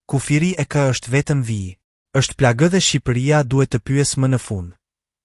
Kufiri e kë është vetëm vijë. Është plagë dhe Shqipëria duhet të pyesë më në fund.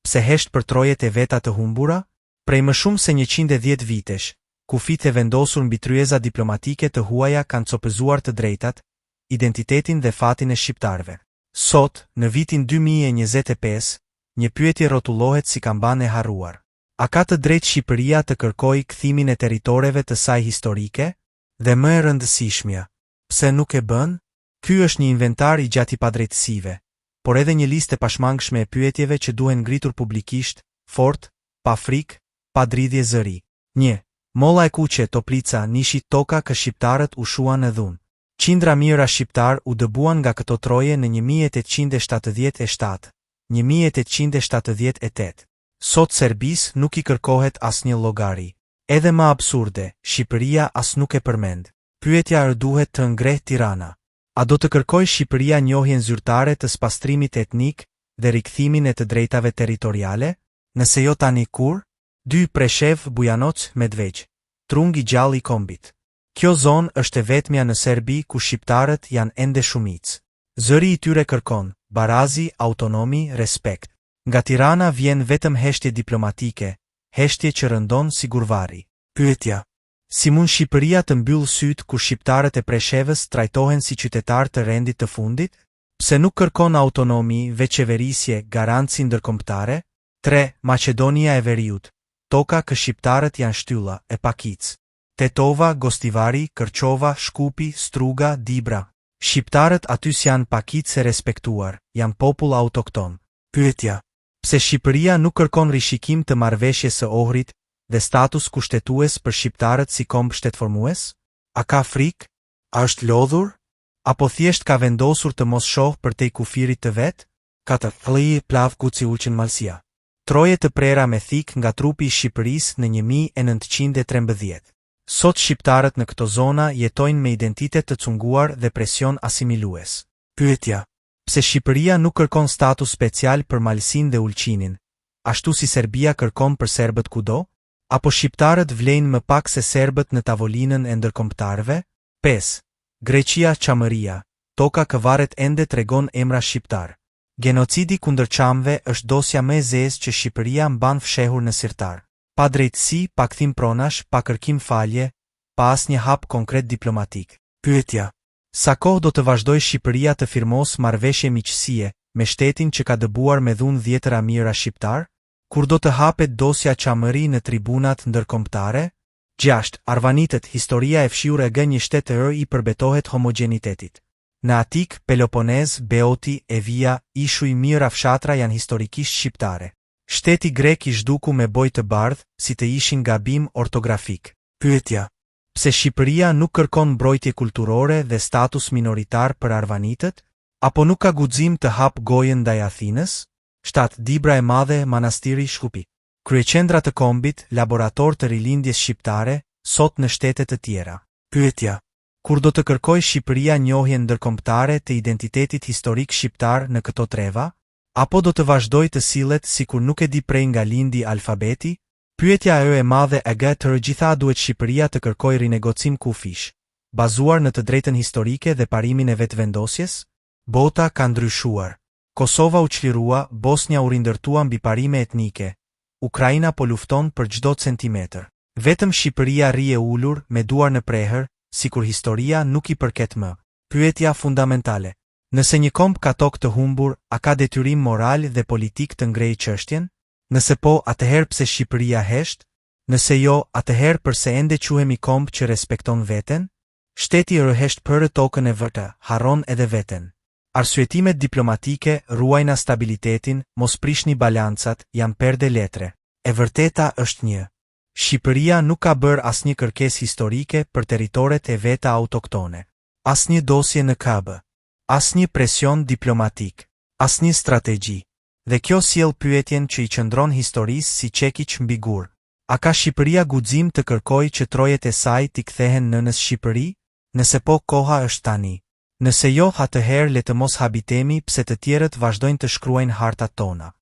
Pse hesht për trojet e veta të humbura? Prej më shumë se 110 vitesh, kufijtë e vendosur mbi tryeza diplomatike të huaja kanë copëzuar të drejtat, identitetin dhe fatin e shqiptarëve. Sot, në vitin 2025, një pyetje rrotullohet si kambanë e harruar. A ka të drejtë Shqipëria të kërkojë kthimin e territoreve të saj historike? Dhe më e rëndësishmja, pse nuk e bën? Ky është një inventar i gjatë i padrejtësive, por edhe një listë e pashmangshme e pyetjeve që duhen ngritur publikisht, fort, pa frikë, pa dridhje zëri. 1. Molla e Kuqe, Toplica, Nishi, toka kë shqiptarët u shuan në dhunë. Qindra mijëra shqiptarë u dëbuan nga këto troje në 1877, 1878. Sot Serbisë nuk i kërkohet asnjë llogari. Edhe më absurde, Shqipëria as nuk e përmend. Pyetja ë duhet të ngreh Tirana. A do të kërkojë Shqipëria njohjen zyrtare të spastrimit etnik dhe rikthimin e të drejtave territoriale? Nëse jo tani kur? 2. Preshevë, Bujanoc, Medvegjë. Trung i gjallë i kombit. Kjo zonë është e vetmja në Serbi ku shqiptarët janë ende shumicë. Zëri i tyre kërkon barazi, autonomi, respekt. Nga Tirana vjen vetëm heshtje diplomatike, heshtje që rëndon si gurvari. Pyetja: Si mund Shqipëria të mbyllë sytë kur shqiptarët e Preshevës trajtohen si qytetarë të rendit të fundit? Pse nuk kërkon autonomi, vetëqeverisje, garanci ndërkombëtare? 3. Maqedonia e Veriut, toka kë shqiptarët janë shtylla e pakicë. Tetova, Gostivari, Kërçova, Shkupi, Struga, Dibra. Shqiptarët aty s'janë pakicë e respektuar, janë popull autokton. Pyetja: Pse Shqipëria nuk kërkon rishikim të marrëveshjes së Ohrit dhe status kushtetues për shqiptarët si komb shtetformues? A ka frikë? A është lodhur? Apo thjesht ka vendosur të mos shohë përtej kufirit të vet? 4. Lli, Plavë, Guci, Ulqin, Malësia. Troje të prera me thikë nga trupi i Shqipërisë në 1913. Sot shqiptarët në këto zona jetojnë me identitet të cunguar dhe presion asimilues. Pyetja: Pse Shqipëria nuk kërkon status special për Malësinë dhe Ulqinin, ashtu si Serbia kërkon për serbët kudo? Apo shqiptarët vlejnë më pak se serbët në tavolinën e ndërkombëtarëve? 5. Greqia, Çamëria, toka kë varret ende tregon emra shqiptar. Genocidi kundër çamëve është dosja më e zezë që Shqipëria mban fshehur në sirtar. Pa drejtësi, pa kthim pronash, pa kërkim falje, pa asnjë hap konkret diplomatik. Pyetja: Sa kohë do të vazhdojë Shqipëria të firmosë marrëveshje miqësie me shtetin që ka dëbuar me dhunë dhjetëra mijëra shqiptarë? Kur do të hapet dosja Çamëri në tribunat ndërkombëtare? 6. Arvanitët, historia e fshihur e g një shtet të i përbetohet homogjenitetit. Në Atikë, Peloponez, Beoti, Evia, Ishuj, mijëra fshatra janë historikisht shqiptare. Shteti grek i zhduku me bojë të bardhë, si të ishin gabim ortografik. Pyetja: Pse Shqipëria nuk kërkon mbrojtje kulturore dhe status minoritar për arvanitët? Apo nuk ka guxim të hapë gojën ndaj Athinës? 7. Dibra e Madhe, Manastiri, Shkupi. Kryeqendra të kombit, laborator të rilindjes shqiptare, sot në shtete të tjera. Pyetja: Kur do të kërkojë Shqipëria njohjen ndërkombëtare të identitetit historik shqiptar në këto treva? Apo do të vazhdojë të sillet sikur nuk e di prej nga lindi alfabeti? Pyetja e e madhe e g të gjitha duhet Shqipëria të kërkojë rinegocim kufijsh, bazuar në të drejtën historike dhe parimin e vetëvendosjes? Bota ka ndryshuar. Kosova u çlirua, Bosnja u rindërtua mbi parime etnike, Ukraina po lufton për çdo centimetër. Vetëm Shqipëria rri e ulur, me duar në prehër, sikur historia nuk i përket më. Pyetja fundamentale. Nëse një komb ka tokë të humbur, a ka detyrim moral dhe politik të ngrejë çështjen? Nëse po, atëherë pse Shqipëria hesht? Nëse jo, atëherë përse ende quhemi komb që respekton veten? Shteti rë hesht për tokën e vet, harron edhe veten. Arsyetimet diplomatike, ruajna stabilitetin, mos prishni balancat, janë perde letre. E vërteta është një. Shqipëria nuk ka bërë asnjë kërkesë historike për territoret e veta autoktone. Asnjë dosje në KB. Asnjë presion diplomatik. Asnjë strategji. Dhe kjo sjell pyetjen që i qëndron historisë si çekiç mbi gur. A ka Shqipëria guxim të kërkojë që trojet e saj t'i kthehen nënës Shqipëri? Nëse po, koha është tani. Nëse jo, atëherë le të mos habitemi pse të tjerët vazhdojnë të shkruajnë hartat tona.